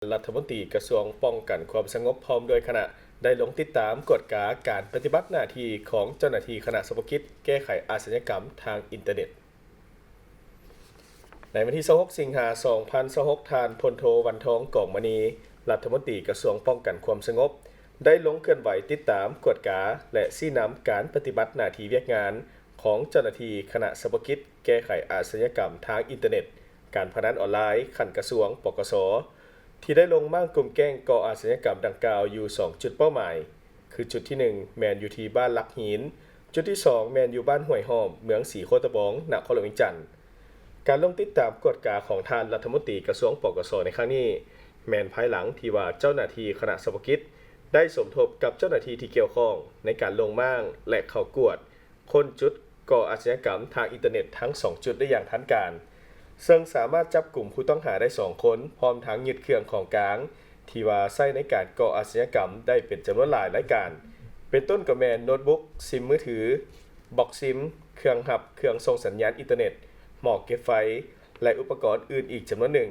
ລັດຖະມົນຕີກະຊວງປ້ອງກັນຄວາມສະຫງົບ ພ້ອມດ້ວຍຄະນະ ໄດ້ລົງຕິດຕາມກວດກາການປະຕິບັດໜ້າທີ່ຂອງເຈົ້າໜ້າທີ່ຄະນະສະເພາະກິດແກ້ໄຂອາຊະຍາກຳທາງອິນເຕີເນັດ. ໃນວັນທີຊາວຫົກ ສິງຫາ ສອງພັນຊາວຫົກ, ທ່ານ ພົນໂທ ວັນທອງ ກອງມະນີ, ລັດຖະມົນຕີກະຊວງປ້ອງກັນຄວາມສະຫງົບ ໄດ້ລົງເຄື່ອນໄຫວຕິດຕາມ, ກວດກາ ແລະ ຊີ້ນຳການປະຕິບັດໜ້າທີ່ວຽກງານຂອງເຈົ້າໜ້າທີ່ຄະນະສະເພາະກິດແກ້ໄຂອາຊະຍາກຳທາງອິນເຕີເນັດ, ການພະນັນອອນລາຍ ຂັ້ນກະຊວງ, ປກສ, ທີ່ໄດ້ລົງມ້າງກຸ່ມແກ້ງກໍ່ອາຊະຍາກຳດັ່ງກ່າວຢູ່ສອງຈຸດເປົ້າໝາຍ ຄືຈຸດທີໜຶ່ງ ແມ່ນຢູ່ທີ່ບ້ານຫຼັກຫີນ, ຈຸດທີສອງ ແມ່ນຢູ່ບ້ານຫ້ວຍຫ້ອມ, ເມືອງສີໂຄດຕະບອງ, ນະຄອນຫຼວງວຽງຈັນ. ການລົງຕິດຕາມກວດກາຂອງທ່ານລັດຖະມົນຕີກະຊວງ ປກສ ໃນຄັ້ງນີ້ ແມ່ນພາຍຫຼັງທີ່ວ່າເຈົ້າໜ້າທີ່ຄະນະສະເພາະກິດໄດ້ສົມທົບກັບເຈົ້າໜ້າທີ່ທີ່ກ່ຽວຂ້ອງໃນການລົງມ້າງ ແລະ ເຂົ້າກວດ ຄົ້ນຈຸດກໍ່ອາຊະຍາກຳທາງອິນເຕີເນັດທັງສອງຈຸດໄດ້ຢ່າງທັນການ, ເຊິ່ງສາມາດຈັບກຸມຜູ້ຕ້ອງຫາໄດ້ສອງຄົນ, ພ້ອມທັງຍຶດເຄື່ອງຂອງກາງທີ່ວ່າໃຊ້ໃນການກໍ່ອາຊະຍາກຳໄດ້ເປັນຈຳນວນຫຼາຍລາຍການ, ເປັນຕົ້ນກໍແມ່ນໂນດບຸກ, ຊິມມືຖື, ບັອກຊິມ, ເຄື່ອງຮັບເຄື່ອງສົ່ງສັນຍານອິນເຕີເນັດ, ໝໍ້ເກັບໄຟ ແລະ ອຸປະກອນອື່ນອີກຈຳນວນໜຶ່ງ,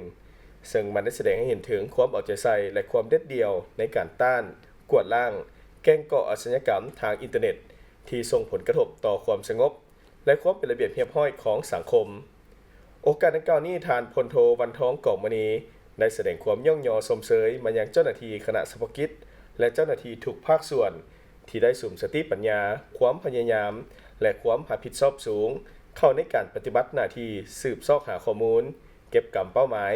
ເຊິ່ງມັນໄດ້ສະແດງໃຫ້ເຫັນເຖິງຄວາມເອົາໃຈໃສ່ ແລະ ຄວາມເດັດດ່ຽວໃນການຕ້ານ, ກວດລ້າງ ແກ້ງກໍ່ອາຊະຍາກຳທາງອິນເຕີເນັດ ທີ່ສົ່ງຜົນກະທົບຕໍ່ຄວາມສະຫງົບ ແລະ ຄວາມເປັນລະບຽບຮຽບຮ້ອຍຂອງສັງຄົມ. ໂອກາດດັ່ງກ່າວນີ້, ທ່ານ ພົນໂທ ວັນທອງ ກອງມະນີ ໄດ້ສະແດງຄວາມຍ້ອງຍໍຊົມເຊີຍມາຍັງເຈົ້າໜ້າທີ່ຄະນະສະເພາະກິດ ແລະ ເຈົ້າໜ້າທີ່ທຸກພາກສ່ວນ ທີ່ໄດ້ສຸມສະຕິປັນຍາ, ຄວາມພະຍາຍາມ ແລະ ຄວາມຮັບຜິດຊອບສູງ ເຂົ້າໃນການປະຕິບັດໜ້າທີ່ສືບຊອກຫາຂໍ້ມູນ, ເກັບກຳເປົ້າໝາຍ,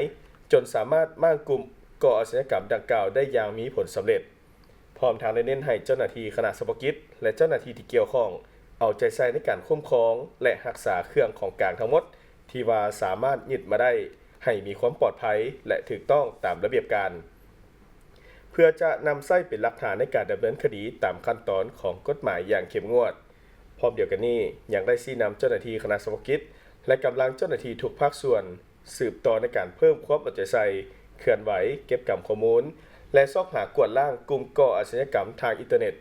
ຈົນສາມາດມ້າງກຸ່ມກໍ່ອາຊະຍາກຳດັ່ງກ່າວໄດ້ຢ່າງມີຜົນສຳເລັດ. ພ້ອມທັງໄດ້ເນັ້ນໃຫ້ເຈົ້າໜ້າທີ່ຄະນະສະເພາະກິດ ແລະ ເຈົ້າໜ້າທີ່ທີ່ກ່ຽວຂ້ອງ ເອົາໃຈໃສ່ໃນການຄຸ້ມຄອງ ແລະ ຮັກສາເຄື່ອງຂອງກາງທັງໝົດທີ່ວ່າສາມາດຍຶດມາໄດ້ ໃຫ້ມີຄວາມປອດໄພ ແລະ ຖືກຕ້ອງຕາມລະບຽບການ, ເພື່ອຈະນຳໃຊ້ເປັນຫຼັກຖານໃນການດຳເນີນຄະດີຕາມຂັ້ນຕອນຂອງກົດໝາຍຢ່າງເຂັ້ມງວດ. ພ້ອມດຽວກັນນີ້, ຍັງໄດ້ຊີ້ນຳເຈົ້າໜ້າທີ່ຄະນະສະເພາະກິດ ແລະ ກຳລັງເຈົ້າໜ້າທີ່ທຸກພາກສ່ວນ ສືບຕໍ່ໃນການເພີ່ມຄວາມເອົາໃຈໃສ່, ເຄື່ອນໄຫວ, ເກັບກຳຂໍ້ມູນ ແລະ ຊອກຫາກວດລ້າງກຸ່ມກໍ່ອາຊະຍາກຳທາງອິນເຕີເນັດ,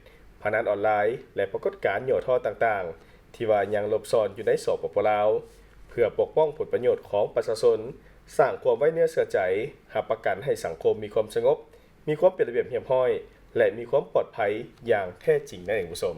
ພະນັນອອນລາຍ ແລະ ປາກົດການຫຍໍ້ທໍ້ຕ່າງໆ ທີ່ວ່າຍັງຫຼົບຊ່ອນຢູ່ໃນ ສປປ ລາວ, ເພື່ອປົກປ້ອງຜົນປະໂຫຍດຂອງປະຊາຊົນ, ສ້າງຄວາມໄວ້ເນື້ອເຊື່ອໃຈ, ຮັບປະກັນໃຫ້ສັງຄົມມີຄວາມສະຫງົບ, ມີຄວາມເປັນລະບຽບຮຽບຮ້ອຍ ແລະ ມີຄວາມປອດໄພຢ່າງແທ້ຈິງນັ້ນເອງ, ທ່ານຜູ້ຊົມ.